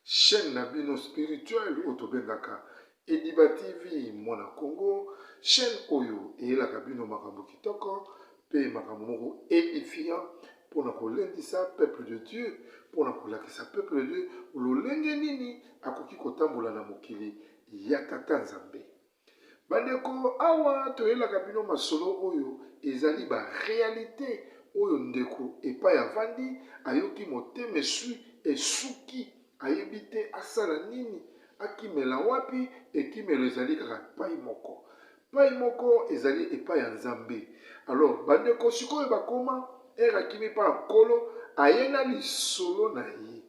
Chaine na bino spirituelle oyo tobengaka Ediba TV Mwana Congo, chaine oyo eyelaka bino makambo kitoko pe makambo moko edifiant pona kolendisa peuple de Dieu, pona kolakisa peuple de Dieu lolenge nini akoki kotambola na mokili ya Tata Nzambe. Bandeko, awa toyelaka bino masolo oyo ezali ba realite oyo ndeko epai avandi ayoki motema eswi esuki ayebi te asala nini akimela wapi ekimelo ezali kaka epai moko epai moko ezali epai ya Nzambe. Alors bandeko sikoyo bakoma ere akimi epai ya Nkolo aye na lisolo na ye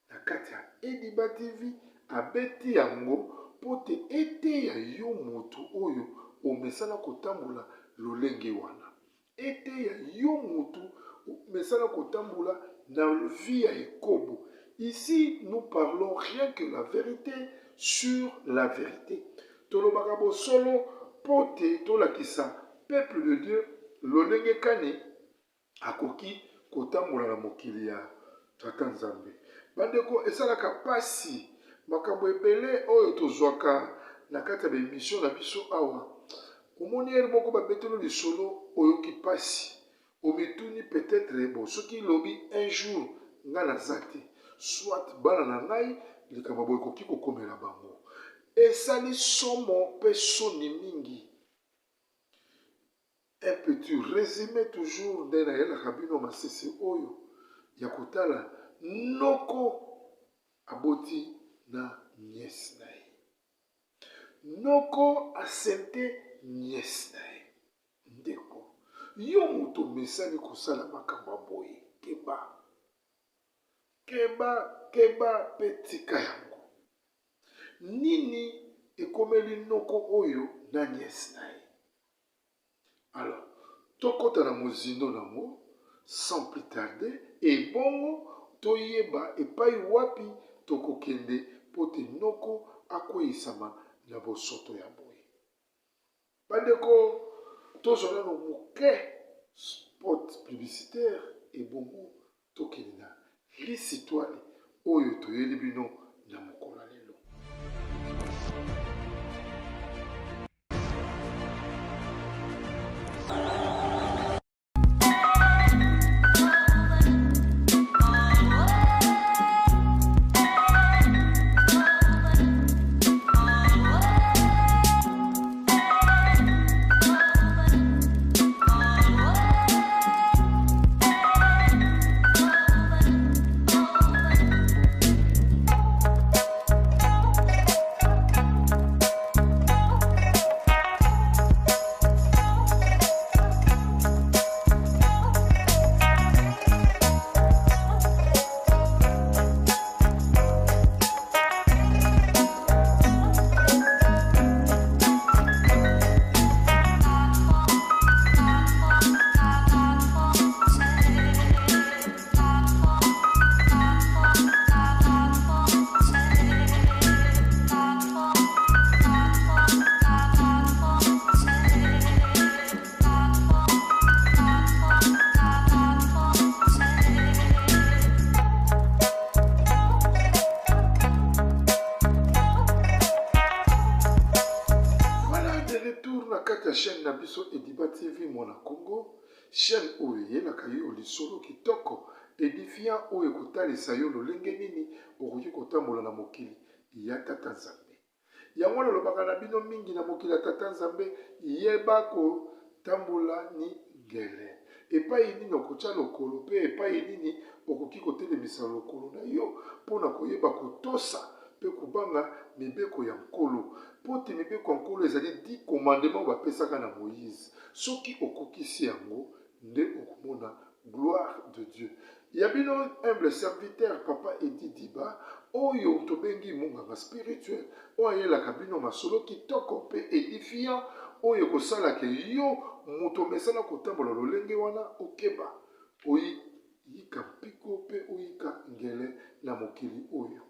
Na kati ya Ediba TV abeti yango mpo te eteya yo mutu oyo omesana kotambola lolenge wana. Eteya yo mutu omesana kotambola na vie ya ekobo. Ici nous parlons rien que la verite sur la verite. Tolobaka bosolo mpo te tolakisa peuple de Dieu lolenge kani akoki kotambola na mokili ya Tata Nzambe. Bandeko, esalaka pasi makambo ebele oyo tozwaka na kati ya ba emission na biso awa. Omoni heure moko babeteli lisolo oyoki pasi, omituni peut-etre bon soki lobi un jour nga naza te, soit bana na ngai likambo ya boye ekoki kokomela bango. Esali somo pe soni mingi. Un petit resume toujours nde nayelaka bino masese oyo ya kotala noko aboti na nièce na ye. Noko asente nièce na ye. Ndeko, yo moto omesani kosala makambo ya boye, keba. Keba, keba pe tika yango. Nini ekomeli noko oyo na nièce na ye? Alors, tokota na mozindo nango sans plus tarder ebongo toyeba epai wapi tokokende mpo te noko akweyisama na bosoto ya boye. Bandeko, tozwa nano moke spot publicitaire ebongo tokende na lisitwale oyo toyeli bino na mokolo ya lelo. Voilà de retour na kati ya chaîne na biso Ediba TV Mwana Congo, chaîne oyo eyelaka yo lisolo kitoko edifiant oyo ekotalisa yo lolenge nini okoki kotambola na mokili ya Tata Nzambe. Yango nalobaka na bino mingi na mokili ya Tata Nzambe, yeba kotambola ni ngele. Epai nini okotia lokolo mpe epai nini okoki kotelemisa lokolo na yo mpo na koyeba kotosa mpe kobanga mibeko ya Nkolo. Mpo te mibeko ya Nkolo ezali dix commandements oyo bapesaka na Moïse. Soki okokisi yango, nde okomona gloire de Dieu. Ya bino humble serviteur papa Eddy Diba oyo tobengi monganga spirituel oyo ayelaka bino masolo kitoko pe edifiant oyo ekosala ke yo moto omesana kotambola lolenge wana okeba oyika mpiko pe oyika ngele na mokili oyo.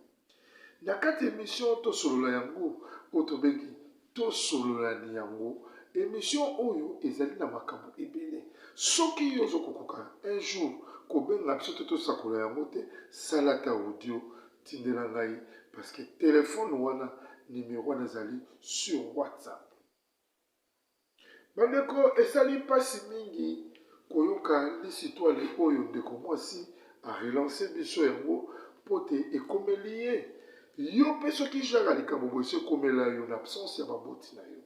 Na kati ya emission tosolola yango oyo tobengi tosololani yango emission oyo ezali na makambo ebele soki yo ozo kokoka un jour kobenga biso te tosakola yango te sala ata audio tindela ngai Parce que telefone wana, numero wana ezali sur WhatsApp. Bandeko, esali mpasi mingi koyoka lisitwale oyo ndeko mwasi arelance biso yango mpo te ekomeli ye. Yo mpe soki genre likambo boye esi ekomela yo na absence ya baboti na yo,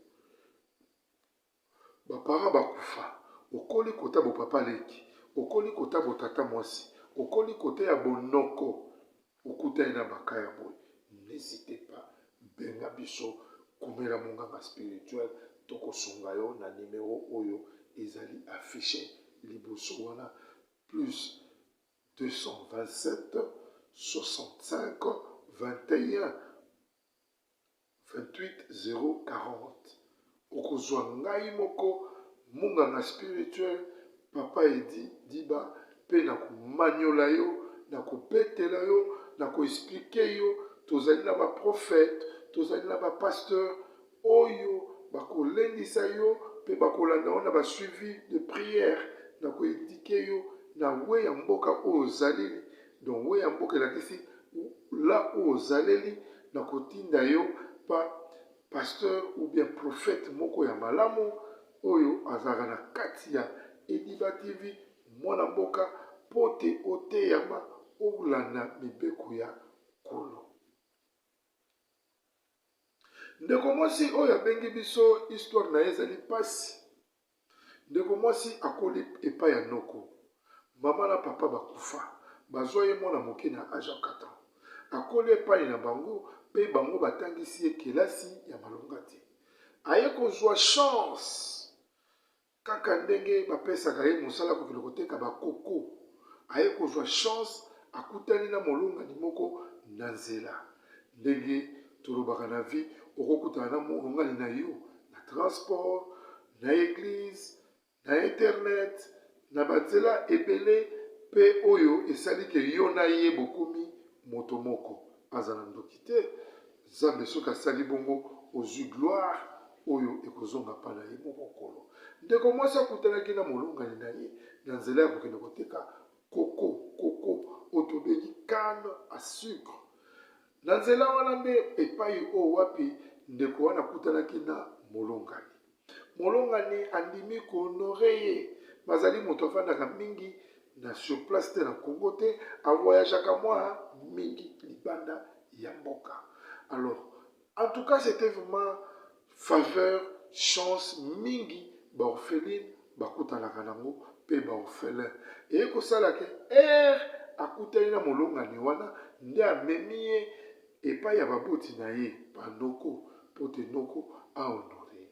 ba parents bakufa, okoli kota bo papa leki, okoli kota bo tata mwasi, okoli kota ya bonoko, okutani na baka ya boye, n'hésitez pas, benga biso, komela monganga spirituel, tokosunga yo na numero oyo ezali affiché liboso wana, plus 227 65 21 28 040. Okozwa ngai moko monganga spirituel Papa Edi Diba, mpe na komanyola yo, na kobetela yo, na koexplike yo. Tozali na baprofete, tozali na bapasteur oyo bakolendisa yo mpe bakolanda yo na basuivi de prière, na koindike yo na we ya mboka oyo ozaleli. Donc we ya mboka elakisi la oyo ozaleli, na kotinda yo pa pasteur ou bien prophète moko ya malamu oyo azalaka na kati ya Ediba TV mwana mboka, mpo te oteyama, olanda mibeko ya Nkolo. Ndeko mwasi oyo abengi biso, histoire na ye ezali mpasi. Ndeko mwasi akoli epai ya noko. Mama na papa bakufa, bazwa ye mwana moke na age ya 4 ans. Akoli epai na bango mpe bango batangisi ye kelasi ya malonga te. Aye kozwa chance kaka ndenge bapesaka ye mosala kokende koteka bakoko. Aye kozwa chance, akutani na molongani moko na nzela. Ndenge tolobaka na vie, okokutana na molongani na yo na transport, na eglise, na internet, na banzela ebele, mpe oyo esali ke yo na ye bokomi moto moko. Azala ndoki te, Nzambe soki asali bongo, ozwi gloire oyo ekozonga mpa na ye moko Nkolo. Ndeko mwasi akutanaki na molongani na ye na nzela ya kokende koteka koko, koko oyo tobengi canne à sucre. Na nzela wana nde epai oyo wapi ndeko wana akutanaki na molongani. Molongani andimi ko-honore ye. Bazali moto afandaka mingi na sur place te na Congo te, avoyageaka mwa mingi libanda ya mboka. Alors, en tout cas, c'était vraiment faveur, chance mingi ba orpheline bakutanaka nango mpe ba orphelin. Eye kosala ke ere akutani na molongani wana nde amemi ye epai ya baboti na ye banoko mpo te noko ahonore ye.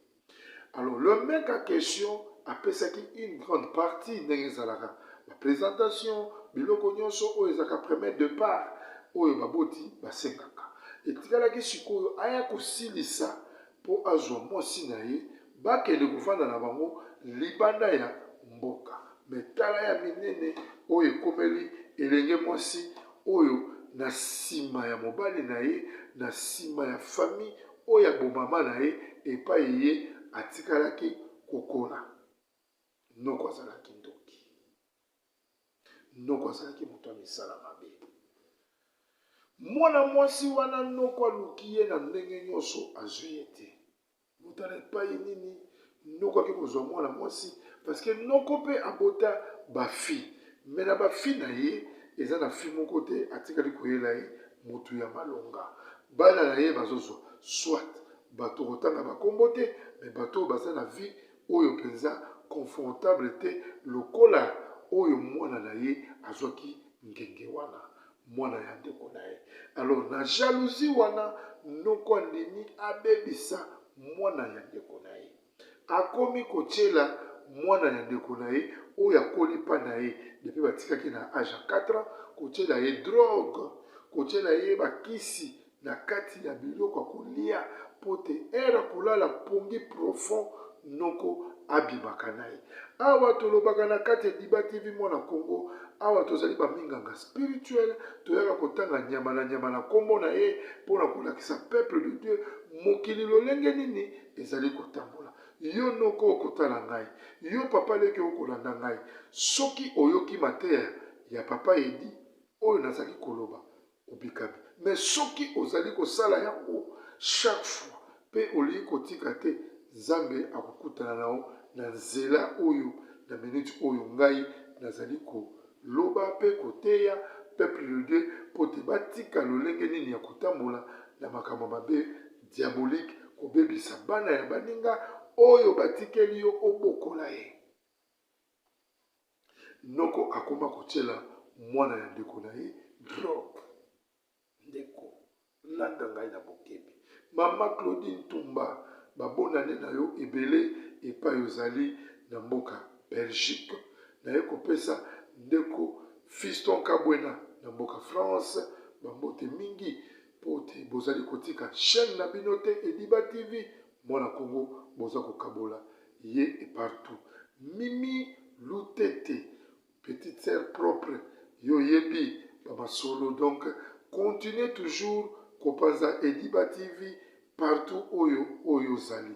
Alors le mec en question apesaki une grande partie ndenge ezalaka baprésentation, biloko nyonso oyo ezalaka premier départ oyo baboti basengaka. Etikalaki sikoyo aya kosilisa mpo azwa mwasi na ye, bakende kovanda na bango libanda ya mboka. Me tala ya minene oyo ekomeli elenge mwasi oyo na nsima ya mobali na ye, na nsima ya famille oyo ya bomama na ye epai ye atikalaki kokola. Noko azalaki ndoki, noko azalaki moto ya misala mabe. Mwana mwasi wana noko aluki ye na ndenge nyonso, azwi ye te. Botala epai nini noko ake kozwa mwana mwasi, parce que noko mpe abota bafi, me na bafi na ye eza na fi moko te atikali koyela ye motu ya malonga. Bana na ye bazozwa soit bato kotanga bakombo te, me bato oyo baza na vie oyo mpenza confortable te lokola oyo mwana na ye azwaki ngenge wana, mwana ya ndeko na ye. Alors na jalousie wana, noko andimi abebisa mwana ya ndeko na ye. Akomi kotiela mwana ya ndeko na ye oyo akoli mpa na ye depuis batikaki na age ya 4 ans, kotiela ye drogue, kotiela ye bakisi na kati ya biloko ya kolia mpo te ere akolala pongi profond, noko abimaka na ye. Awa tolobaka na kati ya Diba TV Mwana Congo, awa tozali baminganga spirituel, toyaka kotanga nyama na nyama na nkombo na ye mpo na kolakisa peuple de Dieu mokili lolenge nini ezali kotambola. Yo noko okotala ngai, yo papa leki okolanda ngai, soki oyoki mateya ya papa Edi oyo nazali koloba, obikami. Mais soki ozali kosala yango chaque fois mpe olingi kotika te, Nzambe akokutana na yo na nzela oyo na minute oyo ngai nazali koloba mpe koteya peuple de Dieu mpo te batika lolenge nini ya kotambola na makambo mabe diabolique, kobebisa bana ya baninga oyo batikeli yo obokola ye. Noko akoma kotiela mwana ya ndeko na ye drogue. Ndeko, landa ngai na bokebi. Mama Claudine Tumba, ba bonne annee na yo ebele epai ozali na mboka Belgique. Naye kopesa ndeko Fiston Kabwena na mboka France ba mbote mingi mpo te bozali kotika chaine na bino te Ediba TV Mwana Congo boza kokabola ye et partout. Mimi Lutete Petite sœur propre yo oyebi ba masolo donc continue toujours kopanza Ediba TV partout oyo oyo ozali.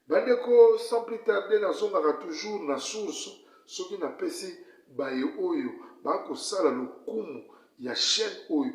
Bandeko sans plus tarder nazongaka toujours na source soki napesi baye oyo bakosala lokumu ya chaîne oyo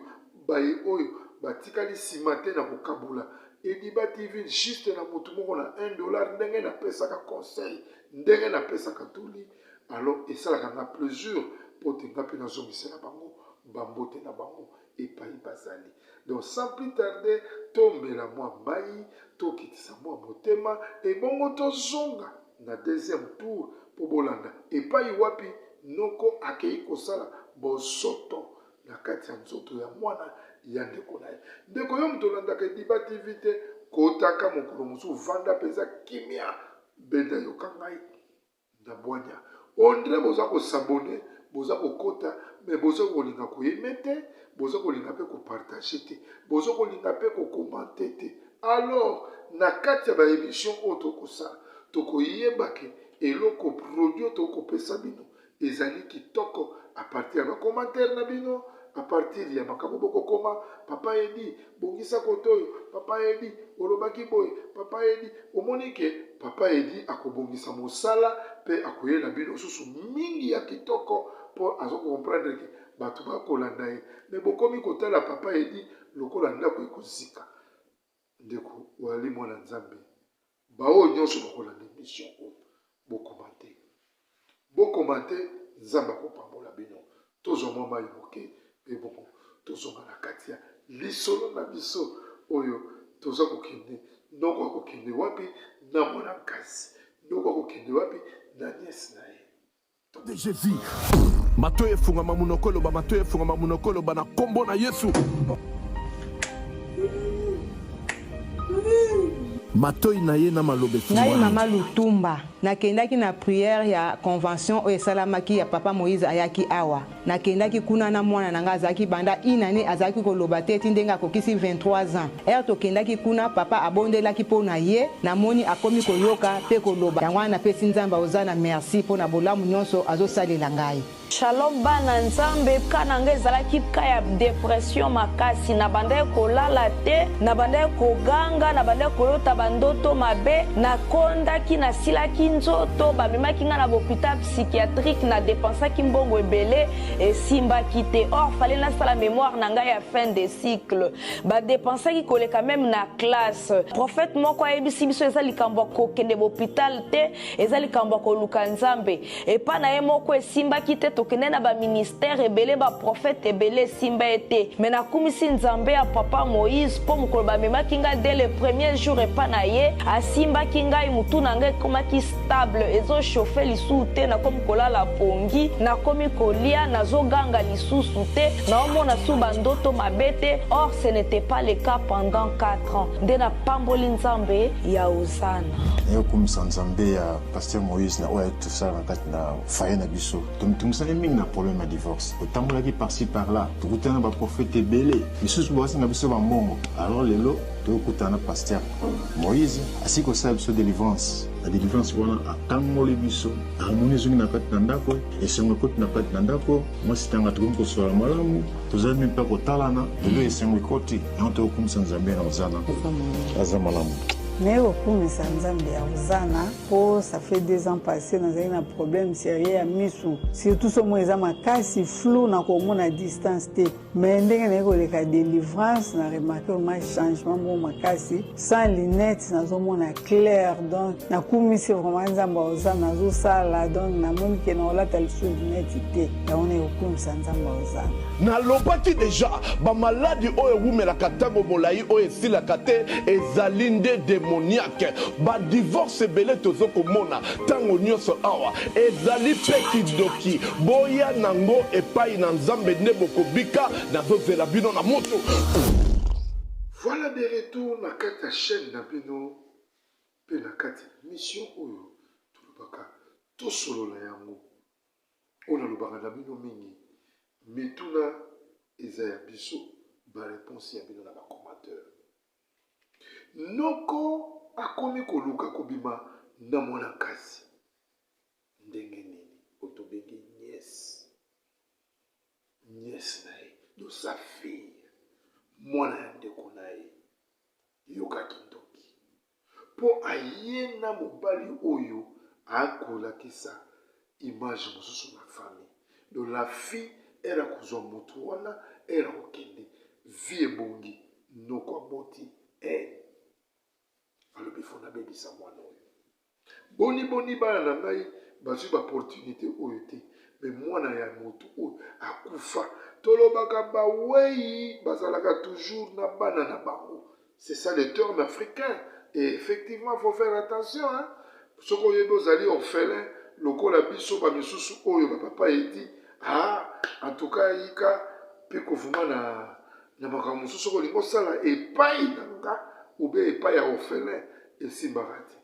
baye oyo batikali sima te na kokabola Ediba TV juste na mutu moko na 1 dollar ndenge napesaka conseil ndenge napesaka toli Alors esalaka nga plaisir po te nga pe nazongisela bango ba mbote na bango epayi bazali. Donc sans plus tarder tomela mwa mayi, tokitisa mwa motema ebongo tozonga na deuxième tour po bolanda epayi wapi noko akeyi kosala bosoto na kati ya nzoto ya mwana ya ndeko na ye. Ndeko yo moto olandaka Ediba TV te, kotaka mokolo mosusu vanda penza kimia benda yoka ngai. na bwania ondre boza ko s'abonner boza kokota mais boza kolinga ko aimer te boza kolinga pe ko partager te boza kolinga pe ko commenter te alors na kati ya ba emission oyo tokosala tokoyeba ke eloko produit oyo tokopesa bino ezali kitoko à partir ya ba commentaire na bino à partir ya makambo bokokoma papa Edi bongisa kote oyo papa Edi olobaki boye papa Edi omoni ke papa Edi akobongisa mosala pe akoyela bino susu mingi ya kitoko po azo comprendre ke bato bakolanda ye me bokomi kotala papa Edi lokola ndako ekozika ndeko oyali mwana Nzambe baoyo nyonso bakolanda emission oyo bokomante Bo commenter Nzambe akopambola bino. Tozwa mwa mayi moke mpe bongo tozonga na kati ya lisolo na biso oyo toza kokende. Noko akokende wapi na mwana nkasi? Noko akokende wapi na nièce na ye? De Jesus. Matoyi efungama munoko eloba matoyi efungama munoko eloba na kombo na Yesu. Matoyi na ye na maloba Ngai efungwami. mama Lutumba nakendaki na prière ya convention oyo esalamaki ya papa Moïse ayaki awa nakendaki kuna na mwana na ngai azalaki banda une annee azalaki koloba te ti ndenge akokisi 23 ans heure tokendaki kuna papa abondelaki po na ye namoni akomi koyoka pe koloba yango wana napesi Nzambe Hosanna merci po na bolamu nionso azosalela ngai. Shalom bana nzambe cas na nga ezalaki cas ya depression makasi na bandaki kolala te na bandaki koganga na bandaki kolota ba ndoto mabe na kondaki na silaki nzoto ba memaki nga na ba hopital psychiatrique na depensaki mbongo ebele esimbaki te or fallait nasala memoire na nga ya fin de cycle ba depensaki koleka meme na classe prophète moko ayebisi biso eza likambo ya kokende ba hopital te eza likambo ya koluka nzambe Epa na ye moko esimbaki te tokende na ba ministère ebele ba prophète ebele esimba ye te mais nakumisi nzambe ya papa Moïse po mokolo bamemaki ngai dès le premier jour epa na ye asimbaki ngai mutu na ngai ekomaki stable ezo chauffe lisusu te nakomi kolala pongi nakomi kolia nazoganga lisusu te naomona su ba ndoto mabe te or ce n'etait pas le cas pendant 4 ans nde napamboli nzambe ya Hosanna. Naye kokumisa nzambe ya Pasteur Moïse na oyo ayaki tosala na kati na foyer na biso. Tomitungisaki mingi na problème ya divorce. Totambolaki par ci par là, tokutana na ba prophètes ebele, misusu basenga biso ba mbongo. Alors lelo tokutana na Pasteur Moïse, asili kosala biso delivrance. Na delivrance wana akangoli biso, harmonie ezongi na kati na ndako, esengo ekoti na kati na ndako, mwasi tanga tokomi kosolola malamu, tozali mpe kotalana, lelo esengo ekoti, yango tokokumisa Nzambe na Hosanna. Aza malamu. Naye kokumisa Nzambe ya Hosanna po ça fait 2 ans passe nazali na problème sérieux ya misu, surtout somo eza makasi flou na komona distance te, mais ndenge naye koleka delivrance na remarque vraiment changement moko makasi, sans lunette nazomona clair. Donc nakumisi vraiment Nzambe ya Hosanna azosala, donc namoni ke nakolata lisusu lunette te, yango naye kokumisa Nzambe ya Hosanna. Nalobaki deja, bamaladi oyo ewumelaka ntango molai, oyo esilaka te, ezali nde demoniaque. Badivorce ebele tozo komona ntango nyonso awa ezali mpe kindoki. Boya nango epai na Nzambe nde bokobika. Nazozela bino na moto. Voilà de retour na kati ya chaîne na bino mpe na kati ya mission oyo tolobaka tosolola yango. Oyo nalobaka na bino mingi, mituna eza ya biso, ba reponse ya bino na ba commentaire. Noko akomi koluka kobima na mwana nkasi ndenge nini? Oyo tobengi nièce, nièce na ye, donc sa fille, mwana ya ndeko na ye. Yoka kindoki. Po aye na mobali oyo akolakisa image mosusu na famille. Donc la fille heure akozwa mutu wana, heure akokende vie ebongi, noko aboti haine, alobi faut nabebisa mwana oyo. Boni boni bana na ngai bazwi ba opportunite oyo te, mais mwana ya motu oyo akufa. Tolobaka baweyi bazalaka toujours na bana na bango, c'est ça le terme africain, et effectivement faut faire attention hein. Soki oyebi ozali orphelin lokola biso ba misusu oyo ba papa edi, ah en tout cas yika pe kovuma na makambo mosusu soki olingi osala epai na nga ou bien epai ya orphelin esimbaka te,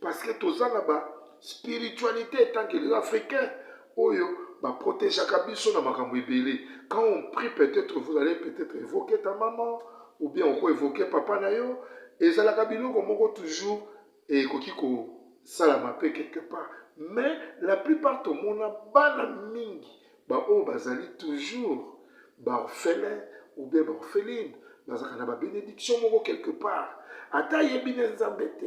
parce que toza na ba spiritualité tant que les Africains oyo ba protégeaka biso na makambo ebele. Quand on prie, peut-être vous allez peut-être évoquer ta maman ou bien oko évoquer papa na yo, ezalaka biloko moko toujours ekoki kosalama mpe quelque part. Mais la plupart tomona bana mingi baoyo bazali toujours baorphelin ou bien baorpheline bazalaka na babénédiction moko quelque part, ata ayebi ne Nzambe te,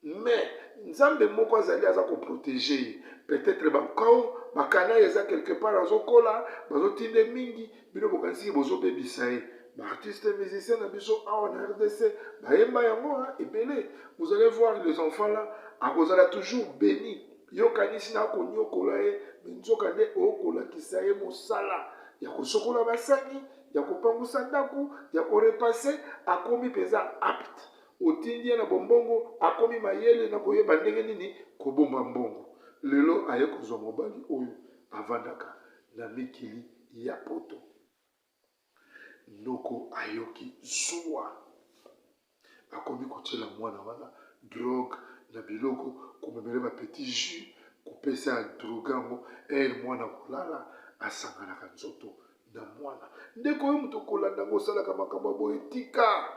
mais Nzambe moko azali aza koprotéger ye. Peut-être bankao bakana eza quelque part, azokola, bazotinde mingi, bino bokanisiki bozobebisa ye. Baartiste musicien na biso awa na RDC bayemba yango ebele. Vous allez voir les enfants là, akozala toujours béni. Yokanisi na konyokola ye, me nzoka nde okolakisa ye mosala ya kosokola basani, ya kopangusa ndako, ya korepasser. Akomi mpenza apte. Otindi ye na bombongo, akomi mayele na koyeba ndenge nini kobomba mbongo. Lelo aye kozwa mobali oyo avandaka na mikili ya poto. Noko ayoki zuwa, akomi kotiela mwana wana drogue na biloko, komemela ba petit jus, kopesa ya drogue yango. Ere mwana kolala, asanganaka nzoto na mwana. Ndeko oyo moto kolanda yango, osalaka makambo ya boye, tika.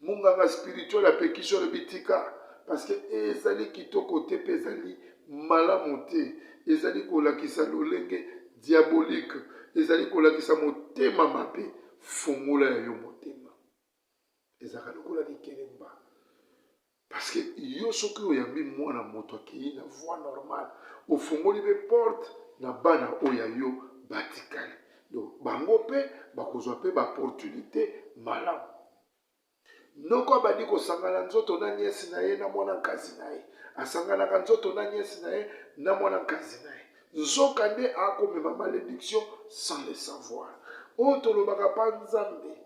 Monganga spirituel apekisi, alobi tika, parce que ezali kitoko te mpe ezali malamu te, ezali kolakisa lolenge diabolique, ezali kolakisa motema mabe. Fongola ya yo motema, ezalaka lokola likelemba, parce que yo soki oyambi mwana moto akei na voie normale, ofongoli mpe porte na bana oyo ya yo batikali, donc bango mpe bakozwa mpe baopportunité malamu. Noko abandi kosangana nzoto na nièce na ye na mwana nkazi na ye, asanganaka nzoto na nièce na ye na mwana nkazi na ye, nzoka nde akomema malédiction sans le savoir. Oyo tolobaka pa Nzambe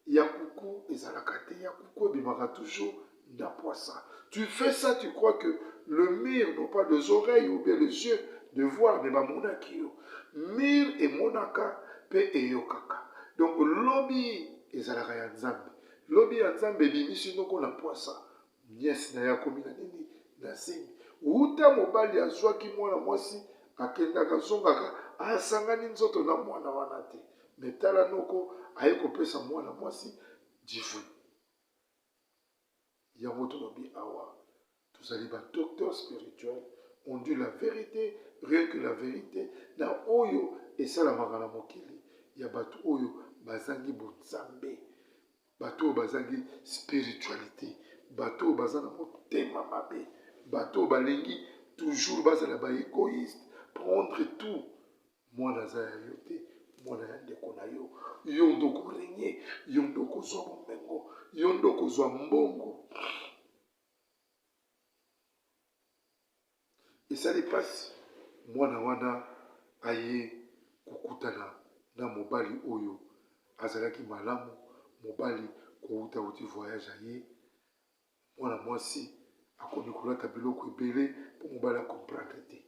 ya kuku ezalaka te, ya kuku ebimaka toujours na poisa. Tu fais ça, tu crois que le mur n'a pas des oreilles ou bien les yeux de voir, mais bamonaki yo. Mur emonaka mpe eyokaka. Donc lobi ezalaka ya Nzambe, lobi ya Nzambe ebimisi noko na poisa. Nièce na ye akomi na nini? Na zemi. Wuta mobali azwaki mwana mwasi, akendaka azongaka, asangani nzoto na mwana wana te, me tala noko aye kopesa mwana mwasi divu. Yango tolobi awa, tozali badocteur spirituel, on dit la vérité, rien que la vérité, na oyo esalamaka na mokili ya bato oyo bazangi bonzambe, bato oyo bazangi spiritualité. Bato oyo baza na motema mabe, bato oyo balingi toujours bazala ba egoïste, prendre tout. Mwana aza ya yo te, mwana ya ndeko na yo. Yo nde okorenye, yo nde okozwa bomengo, yo nde okozwa mbongo. Esali mpasi mwana wana aye kokutana na mobali oyo azalaki malamu, mobali kowuta wuti voyage aye, mwana mwasi akomi kolata biloko ebele mpo mobali a comprendre te.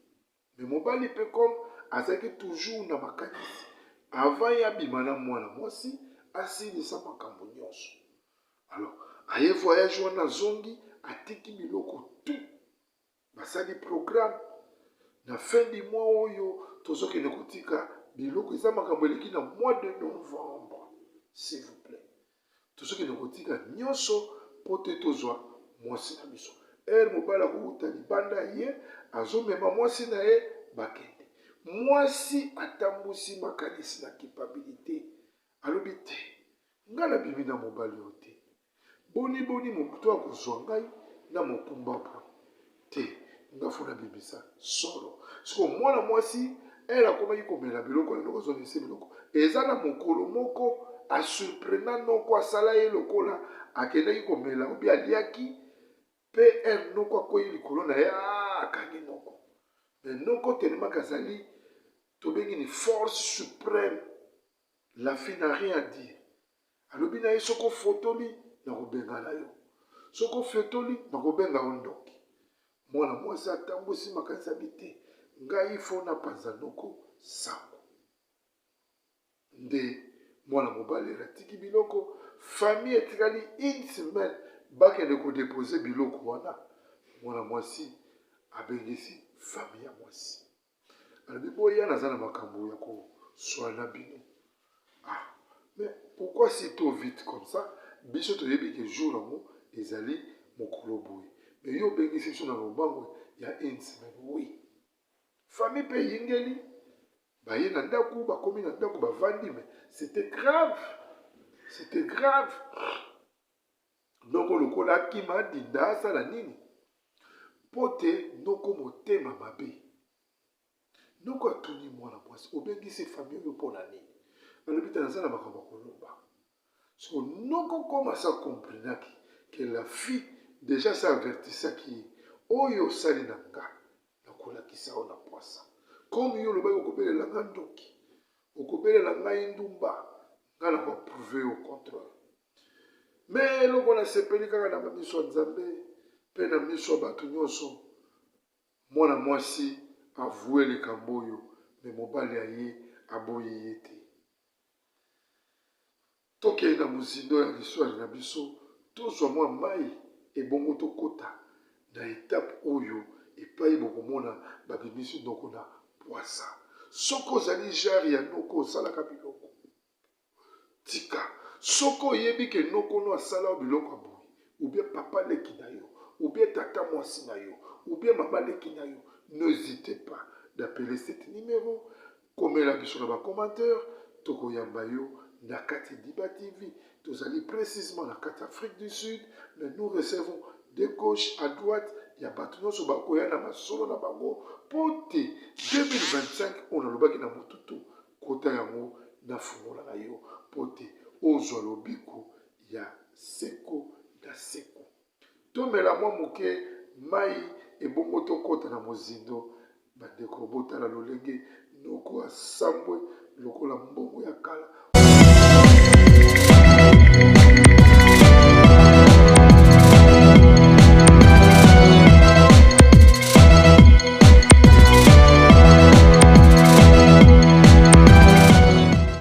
Mais mobali mpe comme azalaki toujours na makanisi avant ye abima na mwana mwasi asilisa makambo nyonso. Alors aye voyage wana azongi atiki biloko tout basali programme na fin du mois oyo tozokende kotika biloko eza makambo eleki na mois de novembre s'il vous plaît tozokende kotika nyonso mpo te tozwa mwasi na biso ere mobali akowuta libanda ye azomema mwasi na ye bakende mwasi atambusi makanisi na culpabilité alobi te ngai nabimi na mobali oyo te Boni boni moto akozwa ngai na mokumba boye? Te, nga fo nabimisa solo. Sikoyo mwana mwasi elle akomaki komela biloko na noko azongisi biloko. Eza na mokolo moko asurprena noko asala ye lokola akendaki komela obi aliaki pe heure noko akweyi likolo na ye ah, akangi noko. Mais noko tellement azali tobengi ni force supreme La fille n'a rien à dire. Alobi na ye soki ofotoli nakobengana yo. Soki ofetoli nakobenga yo ndoki. Mwana mwasi atambwisi makanisi abi te ngai fo napanza noko sango. Nde mwana mobali atiki biloko, famille etikali une semaine bakende kodepose biloko wana. Mwana mwasi abengisi famille ya mwasi. Alobi boya naza na makambo ya koswana na bino. Ah, mais pourquoi si tôt vite comme ça? Biso toyebi ke jour yango ezali mokolo boye. Mais yo obengisi biso na lombango ya une semaine. Oui. Famille pe eyingeli, baye na ndako, bakomi na ndako, bavandi, mais c'était grave. C'était grave. Noko lokola akima adinda asala nini? Mpo te noko motema mabe. Noko atuni mwana mwasi, obengisi famille oyo mpo na nini? Alobi te naza na makambo ya koloba. Siko noko koma sa comprenaki que la fille deja sa avertisaki ye oyo osali na nga nakolakisa yo na pwasa. Comme yo olobaki okobelela nga ndoki, okobelela ngai ndumba, nga nako approuve yo contraire. Me eloko nasepeli kaka na miso ya Nzambe mpe na miso ya bato nyonso, mwana mwasi avoue likambo oyo, me mobali aye aboyi ye te. Tokende na mozindo ya liswali na biso, tozwa mwa mai ebongo tokota na etape oyo epai bokomona babimisi noko na pwasa. Soki ozali genre ya noko osalaka biloko Tika. Soki oyebi ke noko no asala yo biloko ya boye, ou bien papa leki na yo, ou bien tata mwasi na yo, ou bien mama leki na yo, n'hesitez pas d'appeler cet numero, komela biso na ba commentaires, tokoyamba yo na kati ya Diba TV. Tozali precisement na kati ya Afrique du Sud, mais nous recevons de gauche à droite ya bato nyonso bakoya na masolo na bango mpo te 2025 oyo nalobaki na motutu Kota yango na fungola na yo mpo te ozwa lobiko ya seko na seko. Tomela mwa moke mai ebongo tokota na mozindo. Bandeko, botala lolenge noko asambwe lokola mbongo ya kala.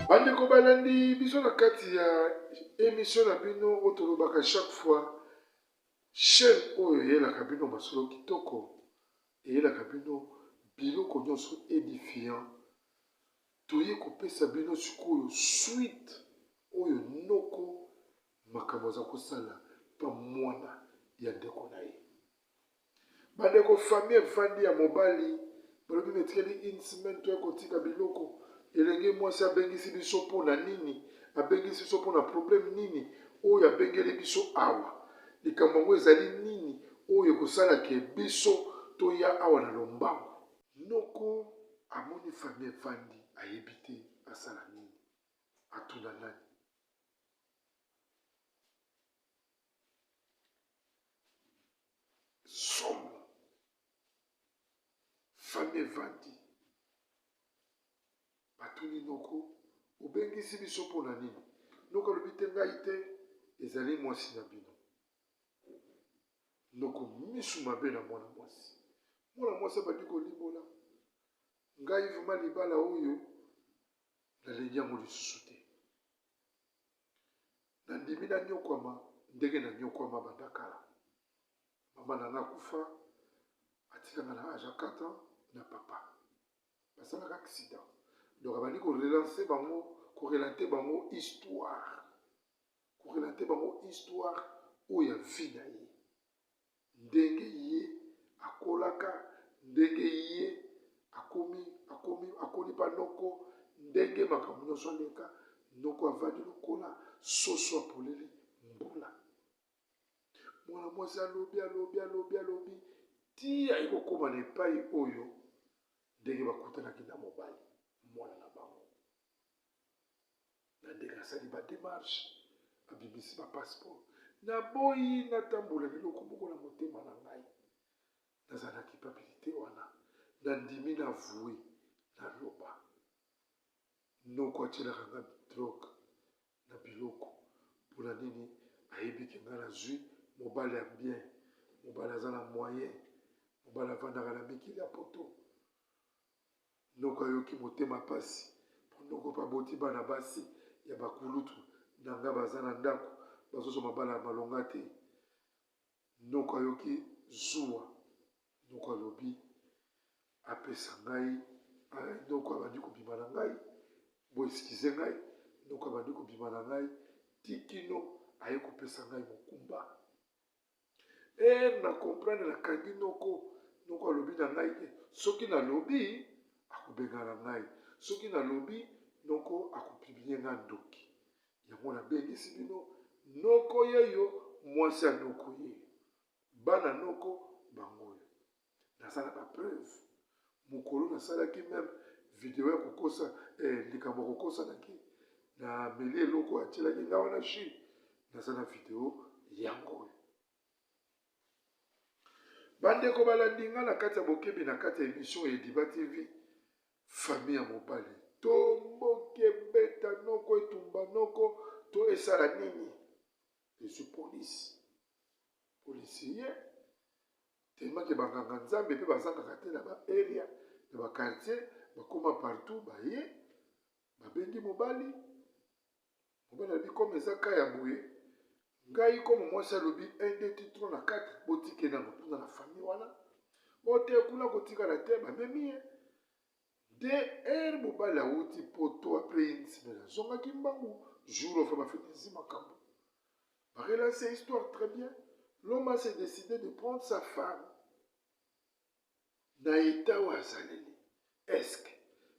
Bandeko balandi biso na kati ya emission na bino oyo tolobaka chaque fois chaîne oyo eyelaka bino masolo kitoko eyelaka bino biloko nyonso edifiant toye kopesa bino sikoyo suite oyo noko makambo aza kosala pa mwana ya ndeko na ye Bandeko famille evandi ya mobali balobi na etikali une semaine toya kotika biloko elenge mwasi abengisi biso mpo na nini abengisi biso mpo na problème nini oyo abengeli biso awa. Likambo yango ezali nini oyo ekosala ke biso toya awa na lombangu? Noko amoni famille evandi ayebi te asala nini, atuna nani? Somo. Famille evandi. Batuni noko, obengisi biso mpo na nini? Noko alobi te ngai te, ezali mwasi na bino. Noko misu mabe na mwana mwasi. Mwana mwasi abandi kolimbola, ngai vrema libala oyo nalingi yango lisusu te. Nandimi nanyokwama ndenge nanyokwama banda kala. Mama na nga akufa, atika nga na age ya 4 ans na papa. Basalaka accident. Donc abandi ko relancer bango, ko relate bango histoire. Ko relate bango histoire oyo ya vie na ye. Ndenge ye akolaka, ndenge ye akomi, akomi, akoli pa noko, ndenge makambo nyonso aleka, noko avandi lokola soso apoleli mbula. Mwana mwasi alobi, alobi, alobi, alobi, ti aye kokoma na epai oyo ndenge bakutanaki na mobali, mwana na bango. Na ndenge asali ba demarche, abimisi ba passeport. Naboyi natambola na eloko moko na motema na ngai. Nazala na culpabilite wana. Nandimi na avoue, naloba. Noko atielaka nga drogue na biloko pona nini ayebi ke nga nazui mobali ya bien mobali aza na moyen mobali avandaka na mikili ya poto noko ayoki motema pasi po noko pe aboti bana basi ya bakulutu na nga baza na ndako bazozwa mabala ya malonga te Noko ayoki zuwa, noko alobi apesa ngai, noko abandi kobima na ngai, bo excuse ngai, noko abandi kobima na ngai ti kino aye kopesa ngai mokumba. Eh, na comprendre, nakangi noko, noko alobi na ngai ke soki nalobi akobengana ngai, soki nalobi noko akopublie ngai ndoki. Yango nabengisi bino noko yeyo mwasi ya noko yeyo bana noko bango oyo naza na ba preuve mokolo nasalaki meme video ya kokosa eh, likambo ya kokosanaki na meli eloko atielaki nga wana jus naza na video yango oyo Bandeko balandi nga na kati ya bokebi na kati ya emission ya Ediba TV, famille ya mobali tomboki ebeta noko etumba noko to esala nini? Ezwi polisi, polisi ye tellement ke banganga nzambe mpe bazangaka te na ba area na ba quartier bakoma partout baye babengi mobali Mobali alobi comme eza cas ya boye ngai comme mwasi alobi 1 2 ti 3 na 4 botike nano kuna na famille wana ote kuna kotikala te bamemi ye nde heure mobali awuti poto après une semaine azongaki mbangu jour ofa bafinisi makambo barelance histoire très bien l'homme a s'est décidé de prendre sa femme Na etat oyo azaleli est-ce que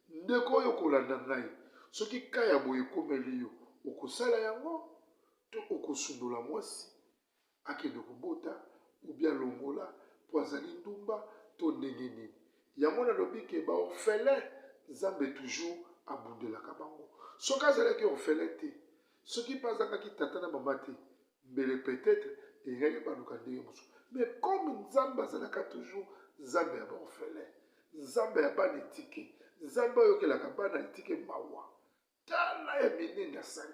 ndeko oyo okolanda ngai soki cas ya boye ekomeli yo okosala yango to okosundola mwasi akende kobota ou bien alongola po azali ndumba to ndenge nini yango nalobi ke ba orphelin nzambe toujours abundelaka bango soki azalaki orphelin te soki pe azangaki tata na mama te mbele peut-etre elingaki ebaluka ndenge mosusu mais comme nzambe azalaka toujours nzambe ya baorphelin nzambe ya bana etike nzambe ayokelaka bana etike mawa tala ya minene asali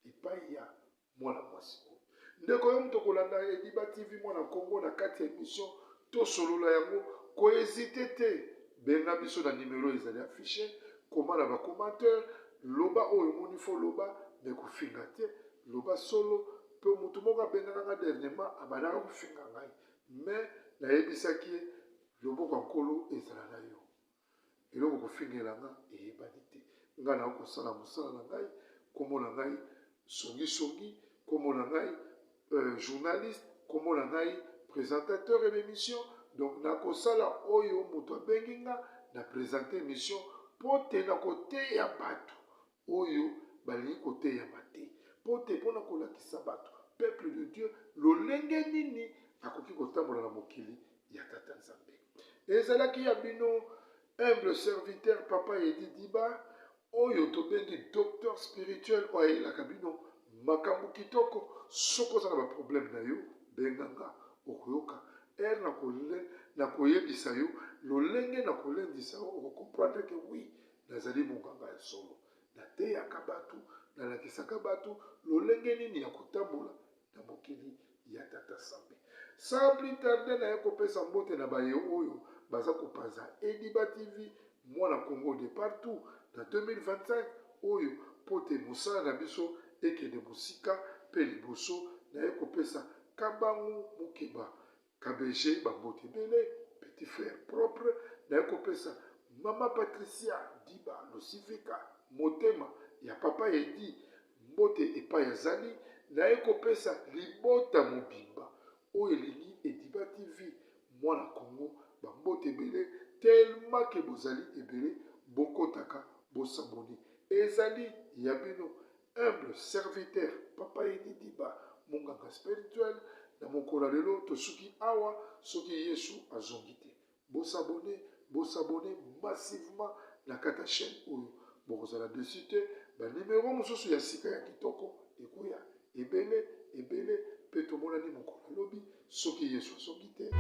epai ya mwana mwasi oyo ndeko yo moto okolanda ediba tv mwana kongo na kati ya emission tosolola yango kohezite te benga biso na nimero ezali affiche koma na bacommentaire loba oyo omoni fo loba me kofinga te Loba solo pe mutu moko abengaka nga dernièrement abandaka kofinga ngai mais nayebisaki ye loboko ya nkolo ezala na yo eloko kofingela nga eyebani te nga na kosala mosala na ngai kombo na ngai songi songi kombo na ngai euh, journaliste kombo na ngai présentateur ya émission donc nakosala oyo moto abengi nga na présente émission mpo te nakoteya bato oyo balingi koteyama te, mpo te mpo na kolakisa bato peuple de Dieu lolenge nini akoki kotambola na mokili ya Tata Nzambe. Ezalaki ya bino humble serviteur Papa Edi Diba oyo tobengi docteur spirituel oyo ayelaka bino makambo kitoko. Soki oza na baproblème na yo, benga nga, okoyoka ere na koyebisa yo lolenge na kolendisa yo, okokomprendre ke oui, nazali monganga ya solo. Nateyaka bato, nalakisaka bato lolenge nini ya kotambola na mokili ya Tata Sambe. Sans plus tarder, naye kopesa mbote na baye oyo baza kopanza Ediba TV Mwana Congo de partout na 2025 oyo mpo te mosala na biso ekende mosika mpe liboso. Naye kopesa Kabangu Mukeba KBG bambote ebele, petit frère propre. Naye kopesa Mama Patricia Diba Losivika, motema ya Papa Edi, mbote epai azali. Naye kopesa libota mobimba oyo elingi Ediba TV Mwana Congo bambote ebele, tellement ke bozali ebele bokotaka bosabone. Ezali ya bino humble serviteur Papa Edi Diba, monganga spirituel. Na mokolo ya lelo tosuki awa, soki Yesu azongi te. Bosabone, bosabone massivement na kati ya chaîne oyo, bokozala dessus te. Banimero mosusu ya sika ya kitoko ekoya ebele ebele, mpe tomonani mokolo alobi soki Yesu azongi te.